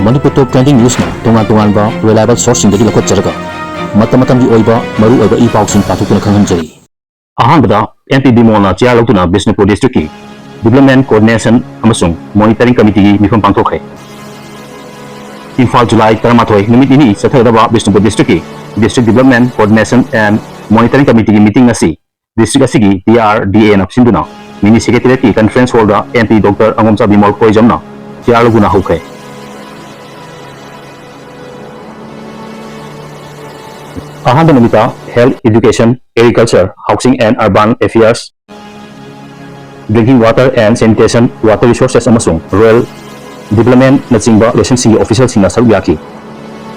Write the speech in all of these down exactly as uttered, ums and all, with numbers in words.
ꯃꯅꯤꯄꯨꯔ ꯇꯣꯞ trending ꯅ꯭ꯌꯨꯁꯅ ꯇꯣꯉꯥꯟ ꯇꯣꯉꯥꯟꯕ reliable ꯁꯣꯔꯁꯁꯤꯡꯗꯒꯤ ꯂꯧꯈꯠꯆꯔꯒ ꯃꯇꯝ ꯃꯇꯝꯒꯤ ꯑꯣꯏꯕ ꯃꯔꯨ ꯑꯣꯏꯕ ꯏ ꯄꯥꯎꯁꯤꯡ ꯄꯥꯊꯣꯛꯇꯨꯅ ꯈꯪꯍꯟꯖꯔꯤ꯫ ꯑꯍꯥꯟꯕꯗ, ꯑꯦꯝ ꯄꯤ ꯕꯤꯃꯣꯜꯅ ꯆꯤꯌꯥꯔ ꯂꯧꯗꯨꯅ ꯕꯤꯁꯅꯨꯄꯨꯔ ꯗꯤꯁꯇ꯭ꯔꯤꯛꯀꯤ ꯗꯤꯕ꯭ꯂꯞꯃꯦꯟ ꯀꯣꯑꯣꯔꯗꯤꯅꯦꯁꯟ ꯑꯃꯁꯨꯡ ꯃꯣꯅꯤꯇꯔꯤꯡ ꯀꯃꯤꯇꯤꯒꯤ ꯃꯤꯐꯝ ꯄꯥꯡꯊꯣꯛꯈ꯭ꯔꯦ꯫ ꯏꯝꯐꯥꯜ, ꯖꯨꯂꯥꯏ ꯇꯔꯥꯃꯥꯊꯣꯏ, ꯅꯨꯃꯤꯠ ꯅꯤꯅꯤ ꯆꯠꯊꯒꯗꯕ ꯕꯤꯁꯅꯨꯄꯨꯔ ꯗꯤꯁꯇ꯭ꯔꯤꯛꯀꯤ district development coordination and monitoring ꯀꯃꯤꯇꯤꯒꯤ ꯃꯤꯇꯤꯡ ꯑꯁꯤ ꯗꯤꯁꯇ꯭ꯔꯤꯛ ꯑꯁꯤꯒꯤ ꯗꯤ ꯑꯥꯔ ꯗꯤ ꯑꯦꯅ ꯁꯤꯟꯗꯨꯅ ꯃꯤꯅꯤ ꯁꯦꯀ꯭ꯔꯦꯇꯦꯔꯤꯌꯦꯠꯀꯤ ꯀꯟꯐ꯭ꯔꯦꯟꯁ ꯍꯣꯜꯗ M P doctor Angomcha Bimol ꯀꯣꯏꯖꯝꯅ ꯆꯤꯌꯥꯔ ꯂꯧꯗꯨꯅ ꯍꯧꯈ꯭ꯔꯦ꯫ ꯑꯍꯥꯟꯕ ꯅꯨꯃꯤꯠꯇ health, education, agriculture, housing and urban affairs, drinking water and sanitation, water resources ꯑꯃꯁꯨꯡ rural developmentꯅꯆꯤꯡꯕ ꯂꯣꯏꯁꯪꯁꯤꯡꯒꯤ ꯑꯣꯐꯤꯁꯤꯌꯦꯜꯁꯤꯡꯅ ꯁꯔꯨꯛ ꯌꯥꯈꯤ꯫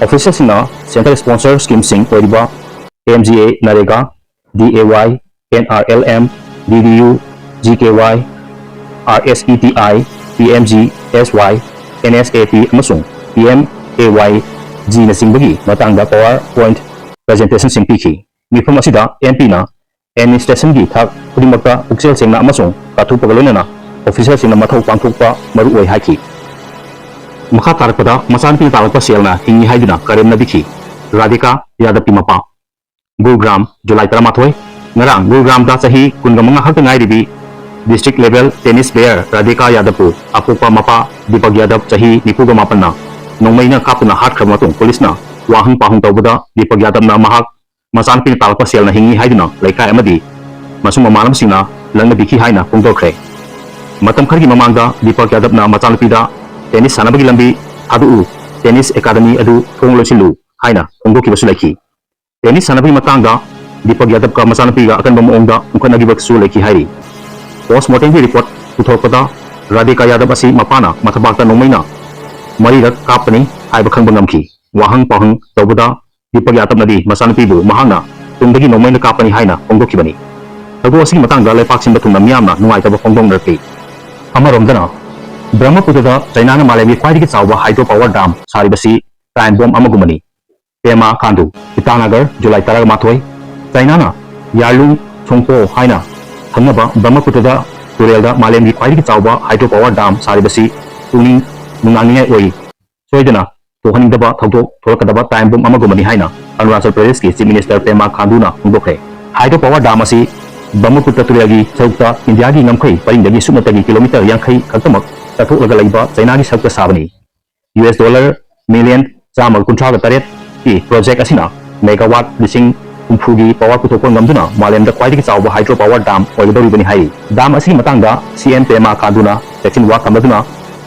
ꯑꯣꯐꯤꯁꯤꯌꯦꯜꯁꯤꯡꯅ ꯁꯦꯟꯇꯔ ꯁ꯭ꯄꯣꯟꯁꯔ ꯁ꯭ꯀꯤꯝꯁꯤꯡ ꯑꯣꯏꯔꯤꯕ M G A NREGA, D A Y, N R L M, D D U, G K Y, R S E T I, P M G S Y, N S A P ꯑꯃꯁꯨꯡ P M A ꯋꯥꯏ ꯖꯤꯅꯆꯤꯡꯕꯒꯤ ꯃꯇꯥꯡꯗ power point ꯄ꯭ꯔꯖꯦꯟꯇꯦꯁꯟꯁꯤꯡ ꯄꯤꯈꯤ꯫ ꯃꯤꯐꯝ ꯑꯁꯤꯗ M ꯄꯤꯅ ꯑꯦꯗꯃꯤꯅꯤꯁꯇ꯭ꯔꯦꯁꯟꯒꯤ ꯊꯥꯛ ꯈꯨꯗꯤꯡꯃꯛꯇ ꯄꯨꯛꯆꯦꯜ ꯁꯦꯡꯅ ꯑꯃꯁꯨꯡ ꯀꯠꯊꯣꯛꯄꯒ ꯂꯣꯏꯅꯅ ꯑꯣꯐꯤꯁꯔꯁꯤꯡꯅ ꯃꯊꯧ ꯄꯥꯡꯊꯣꯛꯄ ꯃꯔꯨ ꯑꯣꯏ ꯍꯥꯏꯈꯤ꯫ ꯃꯈꯥ ꯇꯥꯔꯛꯄꯗ, ꯃꯆꯥꯅꯨꯄꯤꯅ ꯇꯥꯜꯂꯛꯄ ꯁꯦꯜꯅ ꯍꯤꯡꯏ ꯍꯥꯏꯗꯨꯅ ꯀꯔꯦꯝꯅꯕꯤꯈꯤ꯫ ꯔꯥꯙꯤꯀꯥ ꯌꯥꯗꯕꯀꯤ ꯃꯄꯥ꯫ ꯒꯨꯔꯒ꯭ꯔꯥꯝ, ꯖꯨꯂꯥꯏ ꯇꯔꯥꯃꯥꯊꯣꯏ꯫ ꯉꯔꯥꯡ ꯒꯨꯔꯒ꯭ꯔꯥꯝꯗ ꯆꯍꯤ ꯀꯨꯟꯒ ꯃꯉꯥ ꯈꯛꯇ ꯉꯥꯏꯔꯤꯕꯤ district level tennis player Radhika ꯌꯥꯗꯕꯄꯨ ꯑꯄꯣꯛꯄ ꯃꯄꯥ ꯗꯤꯄꯛ ꯌꯥꯗꯕ ꯆꯍꯤ ꯅꯤꯐꯨꯒ ꯃꯥꯄꯟꯅ ꯅꯣꯡꯃꯩꯅ ꯀꯥꯞꯇꯨꯅ ꯍꯥꯠꯈ꯭ꯔꯕ ꯃꯇꯨꯡ ꯄꯨꯂꯤꯁꯅ ꯋꯥꯍꯪ ꯄꯥꯎꯍꯪ ꯇꯧꯕꯗ ꯗꯤꯄꯛ ꯌꯥꯗꯕꯅ ꯃꯍꯥꯛ ꯃꯆꯥꯅꯨꯄꯤꯅ ꯇꯥꯜꯂꯛꯄ ꯁꯦꯜꯅ ꯍꯤꯡꯏ ꯍꯥꯏꯗꯨꯅ ꯂꯩꯀꯥꯏ ꯑꯃꯗꯤ ꯃꯁꯨꯡ ꯃꯃꯥꯟꯅꯕꯁꯤꯡꯅ ꯂꯛꯅꯕꯤꯈꯤ ꯍꯥꯏꯅ ꯐꯣꯡꯗꯣꯛꯈ꯭ꯔꯦ꯫ ꯃꯇꯝ ꯈꯔꯒꯤ ꯃꯃꯥꯡꯗ ꯗꯤꯄꯛ ꯌꯥꯗꯕꯅ ꯃꯆꯥꯅꯨꯄꯤꯗ tennis ꯁꯥꯟꯅꯕꯒꯤ ꯂꯝꯕꯤ ꯊꯥꯗꯣꯛꯎ, tennis academy ꯑꯗꯨ ꯊꯣꯡ ꯂꯣꯟꯁꯤꯜꯂꯨ ꯍꯥꯏꯅ ꯐꯣꯡꯗꯣꯛꯈꯤꯕꯁꯨ ꯂꯩꯈꯤ꯫ Tennis ꯁꯥꯟꯅꯕꯒꯤ ꯃꯇꯥꯡꯗ ꯗꯤꯄꯛ ꯌꯥꯗꯕꯀ ꯃꯆꯥꯅꯨꯄꯤꯒ ꯑꯀꯟꯕ ꯃꯑꯣꯡꯗ ꯍꯨꯝꯈꯠꯅꯈꯤꯕꯁꯨ ꯂꯩꯈꯤ ꯍꯥꯏꯔꯤ꯫ Post mortemꯒꯤ report ꯄꯨꯊꯣꯔꯛꯄꯗ ꯔꯥꯙꯤꯀꯥ ꯌꯥꯗꯕ ꯑꯁꯤ ꯃꯄꯥꯅ ꯃꯊꯕꯥꯛꯇ ꯅꯣꯡꯃꯩꯅ ꯃꯔꯤꯔꯛ ꯀꯥꯞꯄꯅꯤ ꯍꯥꯏꯕ ꯈꯪꯕ ꯉꯝꯈꯤ꯫ ꯋꯥꯍꯪ ꯄꯥꯎꯍꯪ ꯇꯧꯕꯗ ꯗꯤꯄꯛ ꯌꯥꯗꯕꯅꯗꯤ ꯃꯆꯥꯅꯨꯄꯤꯕꯨ ꯃꯍꯥꯛꯅ ꯇꯨꯡꯗꯒꯤ ꯅꯣꯡꯃꯩꯅ ꯀꯥꯞꯄꯅꯤ ꯍꯥꯏꯅ ꯐꯣꯡꯗꯣꯛꯈꯤꯕꯅꯤ꯫ ꯊꯧꯗꯣꯛ ꯑꯁꯤꯒꯤ ꯃꯇꯥꯡꯗ ꯂꯩꯄꯥꯛ ꯁꯤꯟꯕ ꯊꯨꯡꯅ ꯃꯤꯌꯥꯝꯅ ꯅꯨꯡꯉꯥꯏꯇꯕ ꯐꯣꯡꯗꯣꯛꯅꯔꯛꯂꯤ꯫ ꯑꯃꯔꯣꯝꯗꯅ, ꯕ꯭ꯔꯍꯃꯄꯨꯇ꯭ꯔꯗ ꯆꯩꯅꯥꯅ ꯃꯥꯂꯦꯝꯒꯤ ꯈ꯭ꯋꯥꯏꯗꯒꯤ ꯆꯥꯎꯕ hydro power dam ꯁꯥꯔꯤꯕꯁꯤ time bomb ꯑꯃꯒꯨꯝꯕꯅꯤ꯫ ꯄꯦꯃꯥ ꯈꯥꯟꯗꯨ, ꯏꯇꯥꯅꯒꯔ, ꯖꯨꯂꯥꯏ ꯇꯔꯥꯃꯥꯊꯣꯏ꯫ ꯆꯩꯅꯥꯅ ꯌꯥꯔꯂꯨꯡ ꯁꯣꯡꯄꯣ ꯍꯥꯏꯅ ꯈꯪꯅꯕ ꯕ꯭ꯔꯍꯃꯄꯨꯇ꯭ꯔꯗ ꯇꯨꯔꯦꯜꯗ ꯃꯥꯂꯦꯝꯒꯤ ꯈ꯭ꯋꯥꯏꯗꯒꯤ ꯆꯥꯎꯕ hydro power dam ꯁꯥꯔꯤꯕꯁꯤ ꯄꯨꯛꯅꯤꯡ ꯅꯨꯡꯅꯥꯡꯅꯤꯡꯉꯥꯏ ꯑꯣꯏ꯫ ꯁꯣꯏꯗꯅ ꯊꯣꯛꯍꯟꯅꯤꯡꯗꯕ ꯊꯧꯗꯣꯛ ꯊꯣꯛꯂꯛꯀꯗꯕ ꯇꯥꯏꯝ ꯕꯣꯝ ꯑꯃꯒꯨꯝꯕꯅꯤ ꯍꯥꯏꯅ ꯑꯔꯨꯅꯥꯆꯜ ꯄ꯭ꯔꯗꯦꯁꯀꯤ ꯆꯤꯐ ꯃꯤꯅꯤꯁꯇꯔ ꯄꯦꯃꯥ ꯈꯥꯟꯗꯨꯅ ꯐꯣꯡꯗꯣꯛꯈ꯭ꯔꯦ꯫ ꯍꯥꯏꯗ꯭ꯔꯣ ꯄꯥꯋꯔ ꯗꯥꯝ ꯑꯁꯤ ꯕ꯭ꯔꯍꯃꯄꯨꯇ꯭ꯔ ꯇꯨꯔꯦꯜꯒꯤ ꯁꯔꯨꯛꯇ ꯏꯟꯗꯤꯌꯥꯒꯤ ꯉꯝꯈꯩ ꯄꯔꯤꯡꯗꯒꯤ ꯁꯨꯞꯅꯇꯒꯤ ꯀꯤꯂꯣꯃꯤꯇꯔ ꯌꯥꯡꯈꯩ ꯈꯛꯇꯃꯛ ꯆꯠꯊꯣꯛꯂꯒ ꯂꯩꯕ ꯆꯩꯅꯥꯒꯤ ꯁꯔꯨꯛꯇ ꯁꯥꯕꯅꯤ꯫ ꯌꯨ ꯑꯦꯁ ꯗꯣꯂꯔ ꯃꯤꯂꯤꯌꯟ ꯆꯥꯝꯃꯒ ꯀꯨꯟꯊ꯭ꯔꯥꯒ ꯇꯔꯦꯠꯀꯤ ꯄ꯭ꯔꯣꯖꯦꯛ ꯑꯁꯤꯅ ꯃꯦꯒꯥꯋꯥꯠ ꯂꯤꯁꯤꯡ ꯍꯨꯝꯐꯨꯒꯤ ꯄꯥꯋꯔ ꯄꯨꯊꯣꯛꯄ ꯉꯝꯗꯨꯅ ꯃꯥꯂꯦꯝꯗ ꯈ꯭ꯋꯥꯏꯗꯒꯤ ꯆꯥꯎꯕ ꯍꯥꯏꯗ꯭ꯔꯣ ꯄꯥꯋꯔ ꯗꯥꯝ ꯑꯣꯏꯒꯗꯧꯔꯤꯕꯅꯤ ꯍꯥꯏꯔꯤ꯫ ꯗꯥꯝ ꯑꯁꯤꯒꯤ ꯃꯇꯥꯡꯗ ꯁꯤ ꯑꯦꯝ ꯄꯦꯃꯥ ꯈꯥꯟꯗꯨꯅ ꯆꯦꯛꯁꯤꯟ ꯋꯥ ꯊꯝꯂꯗꯨꯅ,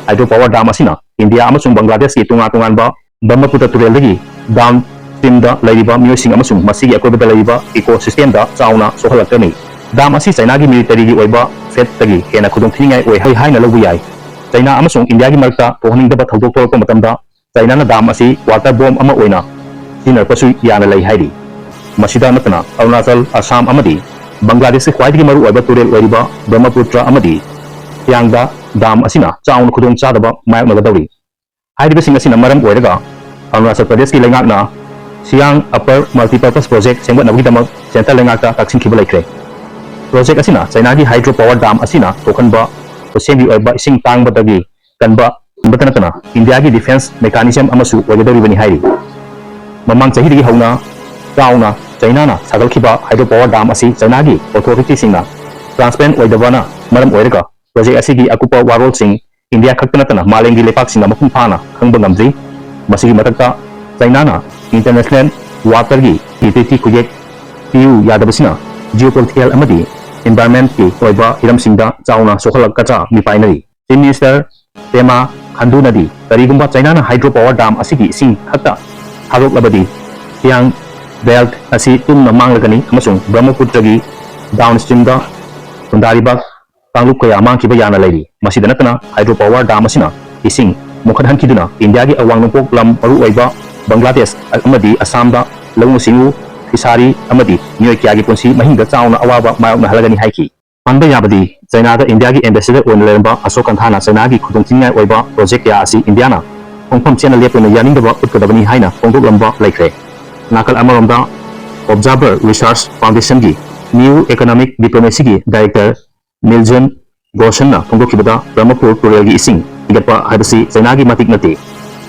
ꯍꯥꯏꯗ꯭ꯔꯣ ꯄꯥꯋꯔ ꯗꯥꯝ ꯑꯁꯤꯅ ꯏꯟꯗꯤꯌꯥ ꯑꯃꯁꯨꯡ ꯕꯪꯒ꯭ꯂꯥꯗꯦꯁꯀꯤ ꯇꯣꯉꯥꯟ ꯇꯣꯉꯥꯟꯕ ꯕ꯭ꯔꯍꯃꯄꯨꯇ꯭ꯔ ꯇꯨꯔꯦꯜꯗꯒꯤ ꯗꯥꯎꯟ ꯁ꯭ꯇ꯭ꯔꯤꯝꯗ ꯂꯩꯔꯤꯕ ꯃꯤꯑꯣꯏꯁꯤꯡ ꯑꯃꯁꯨꯡ ꯃꯁꯤꯒꯤ ꯑꯀꯣꯏꯕꯗ ꯂꯩꯔꯤꯕ ꯏꯀꯣ ꯁꯤꯁꯇꯦꯝꯗ ꯆꯥꯎꯅ ꯁꯣꯛꯍꯜꯂꯛꯀꯅꯤ꯫ ꯗꯥꯝ ꯑꯁꯤ ꯆꯩꯅꯥꯒꯤ ꯃꯤꯂꯤꯇꯔꯤꯒꯤ ꯑꯣꯏꯕ ꯊ꯭ꯔꯦꯠꯇꯒꯤ ꯍꯦꯟꯅ ꯈꯨꯗꯣꯡꯊꯤꯅꯤꯡꯉꯥꯏ ꯑꯣꯏ ꯍꯥꯏꯅ ꯂꯧꯕ ꯌꯥꯏ꯫ ꯆꯩꯅꯥ ꯑꯃꯁꯨꯡ ꯏꯟꯗꯤꯌꯥꯒꯤ ꯃꯔꯛꯇ ꯊꯣꯛꯍꯟꯅꯤꯡꯗꯕ ꯊꯧꯗꯣꯛ ꯊꯣꯛꯂꯛꯄ ꯃꯇꯝꯗ ꯆꯩꯅꯥꯅ ꯗꯥꯝ ꯑꯁꯤ ꯋꯥꯇꯔ ꯕꯣꯝ ꯑꯃ ꯑꯣꯏꯅ ꯁꯤꯖꯤꯟꯅꯔꯛꯄꯁꯨ ꯌꯥꯅ ꯂꯩ ꯍꯥꯏꯔꯤ꯫ ꯃꯁꯤꯗ ꯅꯠꯇꯅ ꯑꯔꯨꯅꯥꯆꯜ, ꯑꯁꯥꯝ ꯑꯃꯗꯤ ꯕꯪꯒ꯭ꯂꯥꯗꯦꯁꯀꯤ ꯈ꯭ꯋꯥꯏꯗꯒꯤ ꯃꯔꯨꯑꯣꯏꯕ ꯇꯨꯔꯦꯜ ꯑꯣꯏꯔꯤꯕ ꯕ꯭ꯔꯍꯃꯄꯨꯇ꯭ꯔ ꯑꯃꯗꯤ ꯁꯤꯌꯥꯡꯗ ꯗꯥꯝ ꯑꯁꯤꯅ ꯆꯥꯎꯅ ꯈꯨꯗꯣꯡꯆꯥꯗꯕ ꯃꯥꯌꯣꯛꯅꯒꯗꯧꯔꯤ꯫ ꯍꯥꯏꯔꯤꯕꯁꯤꯡ ꯑꯁꯤꯅ ꯃꯔꯝ ꯑꯣꯏꯔꯒ ꯑꯔꯨꯅꯥꯆꯜ ꯄ꯭ꯔꯗꯦꯁꯀꯤ ꯂꯩꯉꯥꯛꯅ ꯁꯤꯌꯥꯡ ꯑꯄꯔ ꯃꯜꯇꯤꯄꯔꯄꯁ ꯄ꯭ꯔꯣꯖꯦꯛ ꯁꯦꯝꯒꯠꯅꯕꯒꯤꯗꯃꯛ ꯁꯦꯟꯇꯔ ꯂꯩꯉꯥꯛꯇ ꯇꯛꯁꯤꯟꯈꯤꯕ ꯂꯩꯈ꯭ꯔꯦ꯫ ꯄ꯭ꯔꯣꯖꯦꯛ ꯑꯁꯤꯅ ꯆꯩꯅꯥꯒꯤ ꯍꯥꯏꯗ꯭ꯔꯣ ꯄꯥꯋꯔ ꯗꯥꯝ ꯑꯁꯤꯅ ꯊꯣꯛꯍꯟꯕ ꯈꯨꯠꯁꯦꯝꯒꯤ ꯑꯣꯏꯕ ꯏꯁꯤꯡ ꯇꯥꯡꯕꯗꯒꯤ ꯀꯟꯕ ꯈꯟꯕꯇ ꯅꯠꯇꯅ ꯏꯟꯗꯤꯌꯥꯒꯤ ꯗꯤꯐꯦꯟꯁ ꯃꯦꯀꯥꯅꯤꯖꯝ ꯑꯃꯁꯨ ꯑꯣꯏꯒꯗꯧꯔꯤꯕꯅꯤ ꯍꯥꯏꯔꯤ꯫ ꯃꯃꯥꯡ ꯆꯍꯤꯗꯒꯤ ꯍꯧꯅ ꯆꯥꯎꯅ ꯆꯩꯅꯥꯅ ꯁꯥꯒꯠꯈꯤꯕ ꯍꯥꯏꯗ꯭ꯔꯣ ꯄꯥꯋꯔ ꯗꯥꯝ ꯑꯁꯤ ꯆꯩꯅꯥꯒꯤ ꯑꯣꯊꯣꯔꯤꯇꯤꯁꯤꯡꯅ ꯇ꯭ꯔꯥꯟꯁꯄꯦꯔꯦꯟ ꯑꯣꯏꯗꯕꯅ ꯃꯔꯝ ꯑꯣꯏꯔꯒ ꯄ꯭ꯔꯣꯖꯦꯛ ꯑꯁꯤꯒꯤ ꯑꯀꯨꯞꯄ ꯋꯥꯔꯣꯜꯁꯤꯡ ꯏꯟꯗꯤꯌꯥ ꯈꯛꯇ ꯅꯠꯇꯅ ꯃꯥꯂꯦꯝꯒꯤ ꯂꯩꯄꯥꯛꯁꯤꯡꯅ ꯃꯄꯨꯡ ꯐꯥꯅ ꯈꯪꯕ ꯉꯝꯗ꯭ꯔꯤ꯫ ꯃꯁꯤꯒꯤ ꯃꯊꯛꯇ ꯆꯩꯅꯥꯅ ꯏꯟꯇꯔꯅꯦꯁꯅꯦꯜ ꯋꯥꯇꯔꯒꯤ ꯏꯟꯇꯦꯒ꯭ꯔꯤꯇꯤ ꯈꯨꯌꯦꯛ ꯄꯤꯌꯨ ꯌꯥꯗꯕꯁꯤꯅ ꯖꯤꯑꯣꯄꯣꯂꯤꯇꯤꯀꯦꯜ ꯑꯃꯗꯤ ꯏꯟꯚꯥꯏꯔꯟꯃꯦꯟꯠꯀꯤ ꯑꯣꯏꯕ ꯍꯤꯔꯝꯁꯤꯡꯗ ꯆꯥꯎꯅ ꯁꯣꯛꯍꯜꯂꯛꯀꯗ꯭ꯔꯥ ꯃꯤꯄꯥꯏꯅꯔꯤ꯫ ꯆꯤꯐ ꯃꯤꯅꯤꯁꯇꯔ ꯄꯦꯃꯥ ꯈꯟꯗꯨꯅꯗꯤ ꯀꯔꯤꯒꯨꯝꯕ ꯆꯩꯅꯥꯅ ꯍꯥꯏꯗ꯭ꯔꯣ ꯄꯥꯋꯔ ꯗꯥꯝ ꯑꯁꯤꯒꯤ ꯏꯁꯤꯡ ꯈꯛꯇ ꯊꯥꯗꯣꯛꯂꯕꯗꯤ ꯁꯤꯌꯥꯡ ꯕꯦꯜꯠ ꯑꯁꯤ ꯇꯨꯝꯅ ꯃꯥꯡꯂꯒꯅꯤ ꯑꯃꯁꯨꯡ ꯕ꯭ꯔꯍꯃꯄꯨꯇ꯭ꯔꯒꯤ ꯗꯥꯎꯟ ꯁ꯭ꯇ꯭ꯔꯤꯝꯗ ꯈꯨꯟꯗꯥꯔꯤꯕ ꯀꯥꯡꯂꯨꯞ ꯀꯌꯥ ꯃꯥꯡꯈꯤꯕ ꯌꯥꯅ ꯂꯩꯔꯤ꯫ ꯃꯁꯤꯗ ꯅꯠꯇꯅ ꯍꯥꯏꯗ꯭ꯔꯣ ꯄꯥꯋꯔ ꯗꯥꯝ ꯑꯁꯤꯅ ꯏꯁꯤꯡ ꯃꯨꯈꯠꯍꯟꯈꯤꯗꯨꯅ ꯏꯟꯗꯤꯌꯥꯒꯤ ꯑꯋꯥꯡ ꯅꯣꯡꯄꯣꯛ ꯂꯝ ꯃꯔꯨꯑꯣꯏꯕ ꯕꯪꯒ꯭ꯂꯥꯗꯦꯁ ꯑꯃꯗꯤ ꯑꯁꯥꯝꯗ ꯂꯧꯎ ꯁꯤꯡꯎ, ꯐꯤꯁꯥꯔꯤ ꯑꯃꯗꯤ ꯃꯤꯑꯣꯏ ꯀꯌꯥꯒꯤ ꯄꯨꯟꯁꯤ ꯃꯍꯤꯡꯗ ꯆꯥꯎꯅ ꯑꯋꯥꯕ ꯃꯥꯌꯣꯛꯅꯍꯜꯂꯒꯅꯤ ꯍꯥꯏꯈꯤ꯫ ꯈꯟꯕ ꯌꯥꯕꯗꯤ ꯆꯩꯅꯥꯗ ꯏꯟꯗꯤꯌꯥꯒꯤ ꯑꯦꯝꯕꯦꯁꯦꯗꯔ ꯑꯣꯏꯅ ꯂꯩꯔꯝꯕ ꯑꯁꯣꯛ ꯀꯟꯊꯥꯅ ꯆꯩꯅꯥꯒꯤ ꯈꯨꯗꯣꯡꯊꯤꯅꯤꯡꯉꯥꯏ ꯑꯣꯏꯕ ꯄ꯭ꯔꯣꯖꯦꯛ ꯀꯌꯥ ꯑꯁꯤ ꯏꯟꯗꯤꯌꯥꯅ ꯈꯣꯡꯐꯝ ꯆꯦꯠꯅ ꯂꯦꯞꯇꯨꯅ ꯌꯥꯅꯤꯡꯗꯕ ꯎꯠꯀꯗꯕꯅꯤ ꯍꯥꯏꯅ ꯐꯣꯡꯗꯣꯛꯂꯝꯕ ꯂꯩꯈ꯭ꯔꯦ꯫ ꯅꯥꯀꯜ ꯑꯃꯔꯣꯝꯗ ꯑꯣꯕꯖꯥꯔꯚꯔ ꯔꯤꯁꯔꯆ ꯐꯥꯎꯟꯗꯦꯁꯟꯒꯤ ꯅ꯭ꯌꯨ ꯏꯀꯣꯅꯣꯃꯤꯛ ꯗꯤꯄ꯭ꯂꯣꯃꯦꯁꯤꯒꯤ ꯗꯥꯏꯔꯦꯛꯇꯔ ꯃꯤꯜꯖꯟ ꯒꯣꯁꯟꯅ ꯐꯣꯡꯗꯣꯛꯈꯤꯕꯗ ꯕ꯭ꯔꯍꯃꯄꯨꯔ ꯇꯨꯔꯦꯜꯒꯤ ꯏꯁꯤꯡ ꯍꯦꯟꯒꯠꯄ ꯍꯥꯏꯕꯁꯤ ꯆꯩꯅꯥꯒꯤ ꯃꯇꯤꯛ ꯅꯠꯇꯦ꯫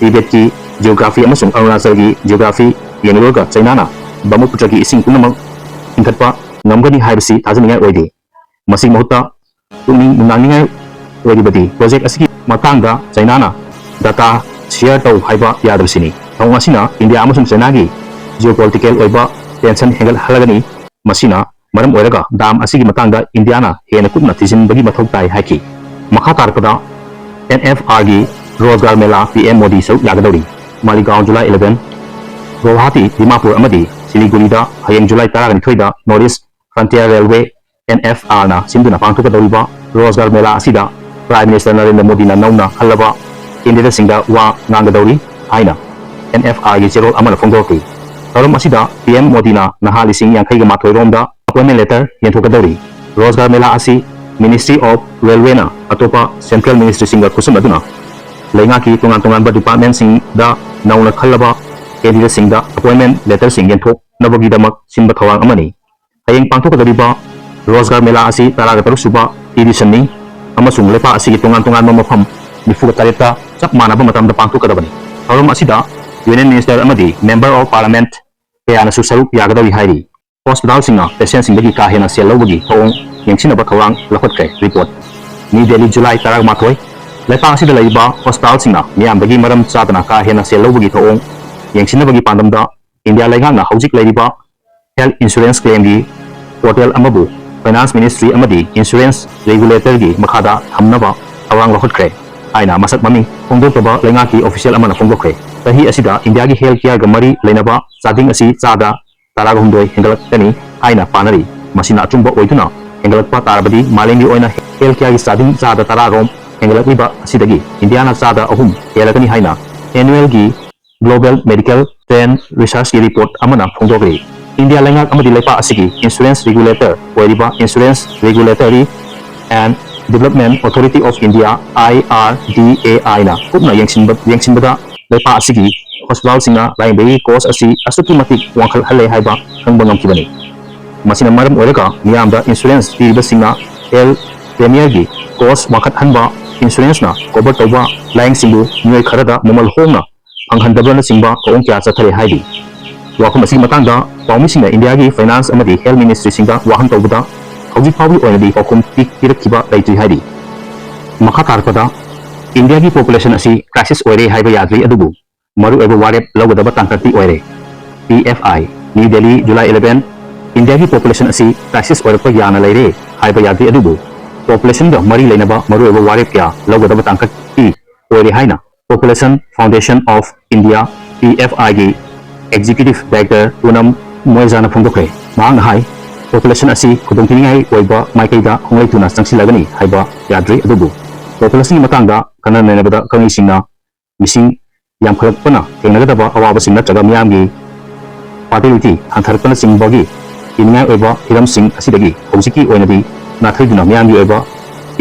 ꯇꯤꯕꯦꯠꯀꯤ ꯖꯤꯑꯣꯒ꯭ꯔꯥꯐꯤ ꯑꯃꯁꯨꯡ ꯑꯔꯨꯅꯥꯆꯜꯒꯤ ꯖꯤꯑꯣꯒ꯭ꯔꯥꯐꯤ ꯌꯦꯡꯂꯨꯔꯒ ꯆꯩꯅꯥꯅ ꯕ꯭ꯔꯍꯃꯄꯨꯇ꯭ꯔꯒꯤ ꯏꯁꯤꯡ ꯄꯨꯝꯅꯃꯛ ꯆꯤꯡꯈꯠꯄ ꯉꯝꯒꯅꯤ ꯍꯥꯏꯕꯁꯤ ꯊꯥꯖꯅꯤꯡꯉꯥꯏ ꯑꯣꯏꯗꯦ꯫ ꯃꯁꯤꯒꯤ ꯃꯍꯨꯠꯇ ꯄꯨꯛꯅꯤꯡ ꯅꯨꯡꯅꯥꯡꯅꯤꯡꯉꯥꯏ ꯑꯣꯏꯔꯤꯕꯗꯤ ꯄ꯭ꯔꯣꯖꯦꯛ ꯑꯁꯤꯒꯤ ꯃꯇꯥꯡꯗ ꯆꯩꯅꯥꯅ ꯗꯇꯥ ꯁꯤꯌꯔ ꯇꯧ ꯍꯥꯏꯕ ꯌꯥꯗꯕꯁꯤꯅꯤ꯫ ꯊꯧꯑꯣꯡ ꯑꯁꯤꯅ ꯏꯟꯗꯤꯌꯥ ꯑꯃꯁꯨꯡ ꯆꯩꯅꯥꯒꯤ ꯖꯤꯑꯣꯄꯣꯂꯤꯇꯤꯀꯦꯜ ꯑꯣꯏꯕ ꯇꯦꯟꯁꯟ ꯍꯦꯟꯒꯠꯍꯜꯂꯒꯅꯤ꯫ ꯃꯁꯤꯅ ꯃꯔꯝ ꯑꯣꯏꯔꯒ ꯗꯥꯝ ꯑꯁꯤꯒꯤ ꯃꯇꯥꯡꯗ ꯏꯟꯗꯤꯌꯥꯅ ꯍꯦꯟꯅ ꯀꯨꯞꯅ ꯊꯤꯖꯤꯟꯕꯒꯤ ꯃꯊꯧ ꯇꯥꯏ ꯍꯥꯏꯈꯤ꯫ ꯃꯈꯥ ꯇꯥꯔꯛꯄꯗ ꯑꯦꯟ ꯑꯦꯐ ꯑꯥꯔꯒꯤ ꯔꯣꯖꯒꯥꯔ ꯃꯦꯂꯥ ꯄꯤ ꯑꯦꯝ ꯃꯣꯗꯤ ꯁꯔꯨꯛ ꯌꯥꯒꯗꯧꯔꯤ꯫ ꯃꯥꯂꯤꯒꯥꯎ, ꯖꯨꯂꯥꯏ eleven꯫ ꯒꯧꯍꯥꯇꯤ, ꯗꯤꯃꯥꯄꯨꯔ ꯑꯃꯗꯤ ꯁꯤꯂꯤꯒꯨꯔꯤꯗ ꯍꯌꯦꯡ July ꯇꯔꯥꯅꯤꯊꯣꯏꯗ North East Frontier Railway, N F R ꯅ ꯁꯤꯟꯗꯨꯅ ꯄꯥꯡꯊꯣꯛꯀꯗꯧꯔꯤꯕ ꯔꯣꯖꯒꯥꯔ ꯃꯦꯂꯥ ꯑꯁꯤꯗ Prime Minister ꯅꯔꯦꯟꯗ꯭ꯔ ꯃꯣꯗꯤꯅ ꯅꯧꯅ ꯈꯜꯂꯕ candidateꯁꯤꯡꯗ ꯋꯥ ꯉꯥꯡꯒꯗꯧꯔꯤ ꯍꯥꯏꯅ N F R ꯒꯤ ꯆꯦꯔꯣꯜ ꯑꯃꯅ ꯐꯣꯡꯗꯣꯔꯛꯂꯤ꯫ ꯊꯧꯔꯝ ꯑꯁꯤꯗ P M ꯃꯣꯗꯤꯅ ꯅꯍꯥ ꯂꯤꯁꯤꯡ ꯌꯥꯡꯈꯩꯒ ꯃꯥꯊꯣꯏ ꯔꯣꯝꯗ appointment letter ꯌꯦꯟꯊꯣꯛꯀꯗꯧꯔꯤ꯫ ꯔꯣꯖꯒꯥꯔ ꯃꯦꯂꯥ ꯑꯁꯤ Ministry of Railwayꯅ ꯑꯇꯣꯞꯄ central ministryꯁꯤꯡꯒ ꯈꯨꯠꯁꯝꯅꯗꯨꯅ ꯂꯩꯉꯥꯛꯀꯤ ꯇꯣꯉꯥꯟ ꯇꯣꯉꯥꯟꯕ departmentꯁꯤꯡꯗ ꯅꯧꯅ ꯈꯜꯂꯕ candidateꯁꯤꯡꯗ appointment letterꯁꯤꯡ ꯌꯦꯟꯊꯣꯛꯅꯕꯒꯤꯗꯃꯛ ꯁꯤꯟꯕ ꯊꯧꯔꯥꯡ ꯑꯃꯅꯤ꯫ ꯍꯌꯦꯡ ꯄꯥꯡꯊꯣꯛꯀꯗꯧꯔꯤꯕ ꯔꯣꯖꯒꯥꯔ ꯃꯦꯂꯥ ꯑꯁꯤ ꯇꯔꯥꯒ ꯇꯔꯨꯛ ꯁꯨꯕ editionꯅꯤ ꯑꯃꯁꯨꯡ ꯂꯩꯄꯥꯛ ꯑꯁꯤꯒꯤ ꯇꯣꯉꯥꯟ ꯇꯣꯉꯥꯟꯕ ꯃꯐꯝ ꯅꯤꯐꯨꯒ ꯇꯔꯦꯠꯇ ꯆꯞ ꯃꯥꯟꯅꯕ ꯃꯇꯝꯗ ꯄꯥꯡꯊꯣꯛꯀꯗꯕꯅꯤ꯫ ꯊꯧꯔꯝ ꯑꯁꯤꯗ Union Minister ꯑꯃꯗꯤ Member of Parliament ꯀꯌꯥꯅꯁꯨ ꯁꯔꯨꯛ ꯌꯥꯒꯗꯧꯔꯤ ꯍꯥꯏꯔꯤ꯫ Hospitalꯁꯤꯡꯅ patientꯁꯤꯡꯗꯒꯤ ꯀꯥ ꯍꯦꯟꯅ ꯁꯦꯜ ꯂꯧꯕꯒꯤ ꯊꯧꯑꯣꯡ ꯌꯦꯡꯁꯤꯟꯅꯕ ꯊꯧꯔꯥꯡ ꯂꯧꯈꯠꯈ꯭ꯔꯦ꯫ Report꯫ New Delhi, ꯖꯨꯂꯥꯏ ꯇꯔꯥꯃꯥꯊꯣꯏ꯫ ꯂꯩꯄꯥꯛ ꯑꯁꯤꯗ ꯂꯩꯔꯤꯕ hospitalꯁꯤꯡꯅ ꯃꯤꯌꯥꯝꯗꯒꯤ ꯃꯔꯝ ꯆꯥꯗꯅ ꯀꯥ ꯍꯦꯟꯅ ꯁꯦꯜ ꯂꯧꯕꯒꯤ ꯊꯧꯑꯣꯡ ꯌꯦꯡꯁꯤꯟꯅꯕꯒꯤ ꯄꯥꯟꯗꯝꯗ ꯏꯟꯗꯤꯌꯥ ꯂꯩꯉꯥꯛꯅ ꯍꯧꯖꯤꯛ ꯂꯩꯔꯤꯕ health insurance claimꯒꯤ portal ꯑꯃꯕꯨ Finance Ministry ꯑꯃꯗꯤ insurance regulatorꯒꯤ ꯃꯈꯥꯗ ꯊꯝꯅꯕ ꯊꯧꯔꯥꯡ ꯂꯧꯈꯠꯈ꯭ꯔꯦ ꯍꯥꯏꯅ ꯃꯁꯛ ꯃꯃꯤꯡ ꯐꯣꯡꯗꯣꯛꯇꯕ ꯂꯩꯉꯥꯛꯀꯤ official ꯑꯃꯅ ꯐꯣꯡꯗꯣꯛꯈ꯭ꯔꯦ꯫ ꯆꯍꯤ ꯑꯁꯤꯗ ꯏꯟꯗꯤꯌꯥꯒꯤ health careꯒ ꯃꯔꯤ ꯂꯩꯅꯕ ꯆꯥꯗꯤꯡ ꯑꯁꯤ ꯆꯥꯗ ꯇꯔꯥꯒ ꯍꯨꯝꯗꯣꯏ ꯍꯦꯟꯒꯠꯂꯛꯀꯅꯤ ꯍꯥꯏꯅ ꯄꯥꯅꯔꯤ꯫ ꯃꯁꯤꯅ ꯑꯆꯨꯝꯕ ꯑꯣꯏꯗꯨꯅ ꯍꯦꯟꯒꯠꯂꯛꯄ ꯇꯥꯔꯕꯗꯤ ꯃꯥꯂꯦꯝꯒꯤ ꯑꯣꯏꯅ health careꯒꯤ ꯆꯥꯗꯤꯡ ꯆꯥꯗ ꯇꯔꯥ ꯔꯣꯝ ꯍꯦꯟꯒꯠꯂꯛꯂꯤꯕ ꯑꯁꯤꯗꯒꯤ ꯏꯟꯗꯤꯌꯥꯅ ꯆꯥꯗ ꯑꯍꯨꯝ ꯍꯦꯜꯂꯒꯅꯤ ꯍꯥꯏꯅ annualꯒꯤ Global Medical Trend Researchꯀꯤ report ꯑꯃꯅ ꯐꯣꯡꯗꯣꯛꯂꯤ꯫ ꯏꯟꯗꯤꯌꯥ ꯂꯩꯉꯥꯛ ꯑꯃꯗꯤ ꯂꯩꯄꯥꯛ ꯑꯁꯤꯒꯤ insurance regulator ꯑꯣꯏꯔꯤꯕ Insurance Regulatory and Development Authority of India, I R D A I ꯅ ꯀꯨꯞꯅ ꯌꯦꯡꯁꯤꯟꯕ-, ꯌꯦꯡꯁꯤꯟꯕꯗ ꯂꯩꯄꯥꯛ ꯑꯁꯤꯒꯤ hospitalꯁꯤꯡꯅ ꯂꯥꯌꯦꯡꯕꯒꯤ cost ꯑꯁꯤ ꯑꯁꯨꯛꯀꯤ ꯃꯇꯤꯛ ꯋꯥꯡꯈꯠꯍꯜꯂꯦ ꯍꯥꯏꯕ ꯈꯪꯕ ꯉꯝꯈꯤꯕꯅꯤ꯫ ꯃꯁꯤꯅ ꯃꯔꯝ ꯑꯣꯏꯔꯒ ꯃꯤꯌꯥꯝꯗ insurance ꯄꯤꯔꯤꯕꯁꯤꯡꯅ health premierꯒꯤ cost ꯋꯥꯡꯈꯠꯍꯟꯕ, insuranceꯅ cover ꯇꯧꯕ ꯂꯥꯏꯌꯦꯡꯁꯤꯡꯕꯨ ꯃꯤꯑꯣꯏ ꯈꯔꯗ ꯃꯃꯜ ꯍꯣꯡꯅ ꯐꯪꯍꯟꯗꯕꯅꯆꯤꯡꯕ ꯊꯧꯑꯣꯡ ꯀꯌꯥ ꯆꯠꯊꯔꯦ ꯍꯥꯏꯔꯤ꯫ ꯋꯥꯐꯝ ꯑꯁꯤꯒꯤ ꯃꯇꯥꯡꯗ ꯄꯥꯎꯃꯤꯁꯤꯡꯅ ꯏꯟꯗꯤꯌꯥꯒꯤ finance ꯑꯃꯗꯤ health ministryꯁꯤꯡꯗ ꯋꯥꯍꯪ ꯇꯧꯕꯗ ꯍꯧꯖꯤꯛ ꯐꯥꯎꯕꯒꯤ ꯑꯣꯏꯅꯗꯤ ꯄꯥꯎꯈꯨꯝ ꯄꯤ-, ꯄꯤꯔꯛꯈꯤꯕ ꯂꯩꯇ꯭ꯔꯤ ꯍꯥꯏꯔꯤ꯫ ꯃꯈꯥ ꯇꯥꯔꯛꯄꯗ ꯏꯟꯗꯤꯌꯥꯒꯤ population ꯑꯁꯤ crisis ꯑꯣꯏꯔꯦ ꯍꯥꯏꯕ ꯌꯥꯗ꯭ꯔꯤ, ꯑꯗꯨꯕꯨ ꯃꯔꯨꯑꯣꯏꯕ ꯋꯥꯔꯦꯞ ꯂꯧꯒꯗꯕ ꯇꯥꯡꯀꯛꯇꯤ ꯑꯣꯏꯔꯦ꯫ T F I, New Delhi, July eleven, ꯏꯟꯗꯤꯌꯥꯒꯤ population ꯑꯁꯤ crisis ꯑꯣꯏꯔꯛꯄ ꯌꯥꯅ ꯂꯩꯔꯦ ꯍꯥꯏꯕ ꯌꯥꯗ꯭ꯔꯤ, ꯑꯗꯨꯕꯨ populationꯒ ꯃꯔꯤ ꯂꯩꯅꯕ ꯃꯔꯨꯑꯣꯏꯕ ꯋꯥꯔꯦꯞ ꯀꯌꯥ ꯂꯧꯒꯗꯕ ꯇꯥꯡꯀꯛꯇꯤ ꯑꯣꯏꯔꯦ ꯍꯥꯏꯅ Population Foundation of India, P F I ꯒꯤ executive director ꯄꯨꯅꯝ ꯃꯣꯏꯖꯥꯅ ꯐꯣꯡꯗꯣꯛꯈ꯭ꯔꯦ꯫ ꯃꯍꯥꯛꯅ ꯍꯥꯏ, population ꯑꯁꯤ ꯈꯨꯗꯣꯡꯊꯤꯅꯤꯡꯉꯥꯏ ꯑꯣꯏꯕ ꯃꯥꯏꯀꯩꯗ ꯈꯣꯡꯂꯩ ꯊꯨꯅ ꯆꯪꯁꯤꯜꯂꯒꯅꯤ ꯍꯥꯏꯕ ꯌꯥꯗ꯭ꯔꯤ, ꯑꯗꯨꯕꯨ populationꯒꯤ ꯃꯇꯥꯡꯗ ꯈꯟꯅ ꯅꯩꯅꯕꯗ ꯈꯪꯍꯩꯁꯤꯡꯅ ꯃꯤꯁꯤꯡ ꯌꯥꯝꯈꯠꯂꯛꯄꯅ ꯊꯦꯡꯅꯒꯗꯕ ꯑꯋꯥꯕꯁꯤꯡ ꯅꯠꯇ꯭ꯔꯒ ꯃꯤꯌꯥꯝꯒꯤ fertility ꯍꯟꯊꯔꯛꯄꯅꯆꯤꯡꯕꯒꯤ ꯀꯤꯅꯤꯡꯉꯥꯏ ꯑꯣꯏꯕ ꯍꯤꯔꯝꯁꯤꯡ ꯑꯁꯤꯗꯒꯤ ꯍꯧꯖꯤꯛꯀꯤ ꯑꯣꯏꯅꯗꯤ ꯅꯥꯊꯩꯗꯨꯅ ꯃꯤꯌꯥꯝꯒꯤ ꯑꯣꯏꯕ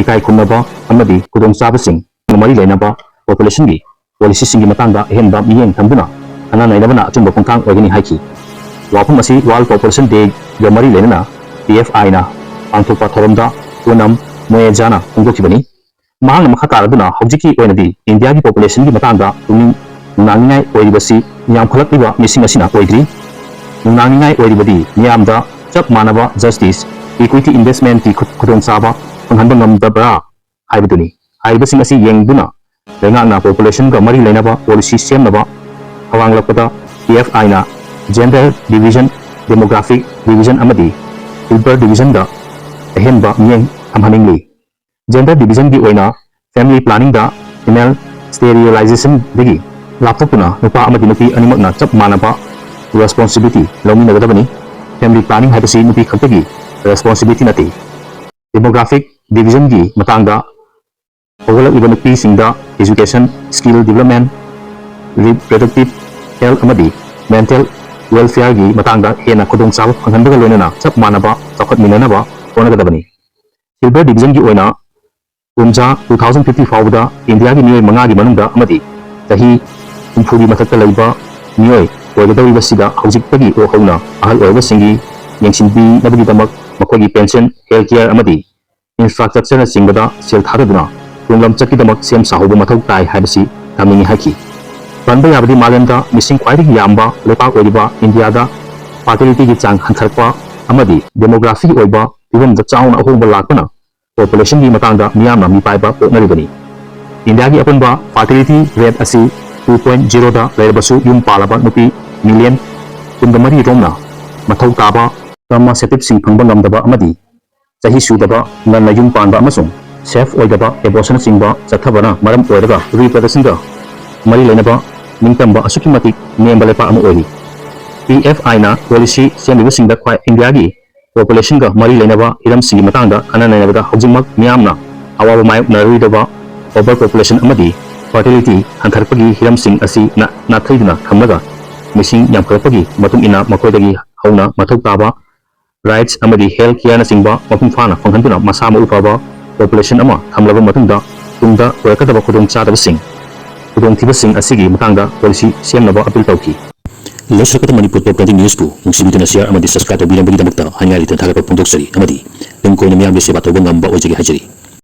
ꯏꯀꯥꯏ ꯈꯨꯝꯅꯕ ꯑꯃꯗꯤ ꯈꯨꯗꯣꯡꯆꯥꯕꯁꯤꯡ ꯃꯔꯤ ꯂꯩꯅꯕ populationꯒꯤ policyꯁꯤꯡꯒꯤ ꯃꯇꯥꯡꯗ ꯑꯍꯦꯟꯕ ꯃꯤꯠꯌꯦꯡ ꯊꯝꯗꯨꯅ ꯈꯟꯅ ꯅꯩꯅꯕꯅ ꯑꯆꯨꯝꯕ ꯈꯣꯡꯊꯥꯡ ꯑꯣꯏꯒꯅꯤ ꯍꯥꯏꯈꯤ꯫ ꯋꯥꯐꯝ ꯑꯁꯤ World Population Dayꯒ ꯃꯔꯤ ꯂꯩꯅꯅ P F Iꯅ ꯄꯥꯡꯊꯣꯛꯄ ꯊꯧꯔꯝꯗ ꯄꯨꯅꯝ ꯃꯣꯌꯦꯖꯥꯅ ꯐꯣꯡꯗꯣꯛꯈꯤꯕꯅꯤ꯫ ꯃꯍꯥꯛꯅ ꯃꯈꯥ ꯇꯥꯔꯗꯨꯅ ꯍꯧꯖꯤꯛꯀꯤ ꯑꯣꯏꯅꯗꯤ ꯏꯟꯗꯤꯌꯥꯒꯤ populationꯒꯤ ꯃꯇꯥꯡꯗ ꯄꯨꯛꯅꯤꯡ ꯅꯨꯡꯅꯥꯡꯅꯤꯡꯉꯥꯏ ꯑꯣꯏꯔꯤꯕꯁꯤ ꯌꯥꯝꯈꯠꯂꯛꯂꯤꯕ ꯃꯤꯁꯤꯡ ꯑꯁꯤꯅ ꯑꯣꯏꯗ꯭ꯔꯤ꯫ ꯅꯨꯡꯅꯥꯡꯅꯤꯡꯉꯥꯏ ꯑꯣꯏꯔꯤꯕꯗꯤ ꯃꯤꯌꯥꯝꯗ ꯆꯞ ꯃꯥꯟꯅꯕ justice, equity, investmentꯀꯤ ꯈꯨ-, ꯈꯨꯗꯣꯡꯆꯥꯕ ꯐꯪꯍꯟꯕ ꯉꯝꯗꯕ꯭ꯔꯥ ꯍꯥꯏꯕꯗꯨꯅꯤ꯫ ꯍꯥꯏꯔꯤꯕꯁꯤꯡ ꯑꯁꯤ ꯌꯦꯡꯗꯨꯅ ꯂꯩꯉꯥꯛꯅ populationꯒ ꯃꯔꯤ ꯂꯩꯅꯕ policy ꯁꯦꯝꯅꯕ ꯊꯧꯔꯥꯡꯂꯛꯄꯗ P F Iꯅ gender division, demographic division ꯑꯃꯗꯤ Hilbert divisionꯗ ꯑꯍꯦꯟꯕ ꯃꯤꯠꯌꯦꯡ ꯊꯝꯍꯟꯅꯤꯡꯂꯤ꯫ Gender divisionꯒꯤ ꯑꯣꯏꯅ family planningꯗ female sterilizationꯗꯒꯤ ꯂꯥꯞꯊꯣꯛꯇꯨꯅ ꯅꯨꯄꯥ ꯑꯃꯗꯤ ꯅꯨꯄꯤ ꯑꯅꯤꯃꯛꯅ ꯆꯞ ꯃꯥꯟꯅꯕ responsibility ꯂꯧꯃꯤꯟꯅꯒꯗꯕꯅꯤ꯫ Family planning ꯍꯥꯏꯕꯁꯤ ꯅꯨꯄꯤ ꯈꯛꯇꯒꯤ responsibility ꯅꯠꯇꯦ꯫ Demographic divisionꯒꯤ ꯃꯇꯥꯡꯗ ꯍꯧꯒꯠꯂꯛꯂꯤꯕ ꯅꯨꯄꯤꯁꯤꯡꯗ education, skill development, reproductive health ꯑꯃꯗꯤ mental welfareꯒꯤ ꯃꯇꯥꯡꯗ ꯍꯦꯟꯅ ꯈꯨꯗꯣꯡꯆꯥꯕ ꯐꯪꯍꯟꯕꯒ ꯂꯣꯏꯅꯅ ꯆꯞ ꯃꯥꯟꯅꯕ ꯆꯥꯎꯈꯠꯃꯤꯟꯅꯅꯕ ꯍꯣꯠꯅꯒꯗꯕꯅꯤ꯫ Hilbert divisionꯒꯤ ꯑꯣꯏꯅ ꯀꯨꯝꯖꯥ two thousand fifty ꯐꯥꯎꯕꯗ ꯏꯟꯗꯤꯌꯥꯒꯤ ꯃꯤꯑꯣꯏ ꯃꯉꯥꯒꯤ ꯃꯅꯨꯡꯗ ꯑꯃꯗꯤ ꯆꯍꯤ ꯍꯨꯝꯐꯨꯒꯤ ꯃꯊꯛꯇ ꯂꯩꯕ ꯃꯤꯑꯣꯏ ꯑꯣꯏꯒꯗꯧꯔꯤꯕꯁꯤꯗ ꯍꯧꯖꯤꯛꯇꯒꯤ ꯍꯧꯅ ꯑꯍꯜ ꯑꯣꯏꯔꯕꯁꯤꯡꯒꯤ ꯌꯦꯡꯁꯤꯟꯕꯤꯅꯕꯒꯤꯗꯃꯛ ꯃꯈꯣꯏꯒꯤ pension, health care ꯑꯃꯗꯤ ꯏꯟꯐ꯭ꯔꯥꯁ꯭ꯇ꯭ꯔꯛꯆꯔꯅꯆꯤꯡꯕꯗ ꯁꯦꯜ ꯊꯥꯗꯗꯨꯅ ꯇꯨꯡꯂꯝꯆꯠꯀꯤꯗꯃꯛ ꯁꯦꯝ ꯁꯥꯍꯧꯕ ꯃꯊꯧ ꯇꯥꯏ ꯍꯥꯏꯕꯁꯤ ꯊꯝꯅꯤꯡꯏ ꯍꯥꯏꯈꯤ꯫ ꯄꯟꯕ ꯌꯥꯕꯗꯤ ꯃꯥꯂꯦꯝꯗ ꯃꯤꯁꯤꯡ ꯈ꯭ꯋꯥꯏꯗꯒꯤ ꯌꯥꯝꯕ ꯂꯩꯄꯥꯛ ꯑꯣꯏꯔꯤꯕ ꯏꯟꯗꯤꯌꯥꯗ ꯐꯔꯇꯤꯂꯤꯇꯤꯒꯤ ꯆꯥꯡ ꯍꯟꯊꯔꯛꯄ ꯑꯃꯗꯤ ꯗꯦꯃꯣꯒ꯭ꯔꯥꯐꯤꯒꯤ ꯑꯣꯏꯕ ꯐꯤꯕꯝꯗ ꯆꯥꯎꯅ ꯑꯍꯣꯡꯕ ꯂꯥꯛꯄꯅ ꯄꯣꯄꯨꯂꯦꯁꯟꯒꯤ ꯃꯇꯥꯡꯗ ꯃꯤꯌꯥꯝꯅ ꯃꯤꯄꯥꯏꯕ ꯄꯣꯛꯅꯔꯤꯕꯅꯤ꯫ ꯏꯟꯗꯤꯌꯥꯒꯤ ꯑꯄꯨꯟꯕ ꯐꯔꯇꯤꯂꯤꯇꯤ ꯔꯦꯠ ꯑꯁꯤ ꯇꯨ ꯄꯣꯏꯟ ꯖꯤꯔꯣꯗ ꯂꯩꯔꯕꯁꯨ ꯌꯨꯝ ꯄꯥꯜꯂꯕ ꯅꯨꯄꯤ ꯃꯤꯂꯤꯌꯟ ꯀꯨꯟꯒ ꯃꯔꯤ ꯔꯣꯝꯅ ꯃꯊꯧ ꯇꯥꯕ ꯀꯟꯇ꯭ꯔꯥꯁꯦꯞꯇꯤꯚꯁꯤꯡ ꯐꯪꯕ ꯉꯝꯗꯕ ꯑꯃꯗꯤ ꯆꯍꯤ ꯁꯨꯗꯕ ꯉꯟꯅ ꯌꯨꯝ ꯄꯥꯟꯕ ꯑꯃꯁꯨꯡ ꯁꯦꯐ ꯑꯣꯏꯗꯕ ꯑꯦꯕꯣꯔꯁꯟꯅꯆꯤꯡꯕ ꯆꯠꯊꯕꯅ ꯃꯔꯝ ꯑꯣꯏꯔꯒ ꯔꯤꯄ꯭ꯔꯗꯛꯁꯟꯒ ꯃꯔꯤ ꯂꯩꯅꯕ ꯅꯤꯡꯇꯝꯕ ꯑꯁꯨꯛꯀꯤ ꯃꯇꯤꯛ ꯅꯦꯝꯕ ꯂꯩꯄꯥꯛ ꯑꯃ ꯑꯣꯏꯔꯤ꯫ ꯄꯤ ꯑꯦꯐ ꯑꯥꯏꯅ ꯄꯣꯂꯤꯁꯤ ꯁꯦꯝꯂꯤꯕꯁꯤꯡꯗ ꯈ꯭ꯋꯥꯏ ꯏꯟꯗꯤꯌꯥꯒꯤ ꯄꯣꯄꯨꯂꯦꯁꯟꯒ ꯃꯔꯤ ꯂꯩꯅꯕ ꯍꯤꯔꯝꯁꯤꯡꯒꯤ ꯃꯇꯥꯡꯗ ꯈꯟꯅ ꯅꯩꯅꯕꯗ ꯍꯧꯖꯤꯛꯃꯛ ꯃꯤꯌꯥꯝꯅ ꯑꯋꯥꯕ ꯃꯥꯌꯣꯛꯅꯔꯣꯏꯗꯕ ꯑꯣꯚꯔ ꯄꯣꯄꯨꯂꯦꯁꯟ ꯑꯃꯗꯤ ꯐꯔꯇꯤꯂꯤꯇꯤ ꯍꯟꯊꯔꯛꯄꯒꯤ ꯍꯤꯔꯝꯁꯤꯡ ꯑꯁꯤ ꯅꯥ-, ꯅꯥꯊꯩꯗꯨꯅ ꯊꯝꯂꯒ ꯃꯤꯁꯤꯡ ꯌꯥꯝꯈꯠꯂꯛꯄꯒꯤ ꯃꯇꯨꯡ ꯏꯟꯅ ꯃꯈꯣꯏꯗꯒꯤ ꯍꯧꯅ ꯃꯊꯧ ꯇꯥꯕ ꯔꯥꯏꯠꯁ ꯑꯃꯗꯤ ꯍꯦꯜꯊ ꯀꯤꯌꯔꯅꯆꯤꯡꯕ ꯃꯄꯨꯡ ꯐꯥꯅ ꯐꯪꯍꯟꯗꯨꯅ ꯃꯁꯥ ꯃꯎ ꯐꯕ ꯄꯣꯄꯨꯂꯦꯁꯟ ꯑꯃ ꯊꯝꯂꯕ ꯃꯇꯨꯡꯗ ꯇꯨꯡꯗ ꯑꯣꯏꯔꯛꯀꯗꯕ ꯈꯨꯗꯣꯡꯆꯥꯗꯕꯁꯤꯡ, ꯈꯨꯗꯣꯡꯊꯤꯕꯁꯤꯡ ꯑꯁꯤꯒꯤ ꯃꯇꯥꯡꯗ ꯄꯣꯂꯤꯁꯤ ꯁꯦꯝꯅꯕ ꯑꯄꯤꯜ ꯇꯧꯈꯤ꯫ ꯂꯣꯏꯁꯤꯜꯂꯛꯄꯗ ꯃꯅꯤꯄꯨꯔ ꯇꯣꯞ ꯇ꯭ꯋꯦꯟꯇꯤ ꯅ꯭ꯌꯨꯁꯄꯨ ꯅꯨꯡꯁꯤꯕꯤꯗꯨꯅ ꯁꯤꯌꯥꯔ ꯑꯃꯗꯤ ꯁꯕꯁꯀ꯭ꯔꯥꯏꯕ ꯇꯧꯕꯤꯔꯝꯕꯒꯤꯗꯃꯛꯇ ꯍꯥꯏꯅꯤꯡꯉꯥꯏ ꯂꯩꯇꯅ ꯊꯥꯒꯠꯄ ꯐꯣꯡꯗꯣꯛꯆꯔꯤ ꯑꯃꯗꯤ ꯇꯨꯡ ꯀꯣꯏꯅ ꯃꯤꯌꯥꯝꯒꯤ ꯁꯦꯕꯥ ꯇꯧꯕ ꯉꯝꯕ ꯑꯣꯏꯖꯒꯦ ꯍꯥꯏꯖꯔꯤ꯫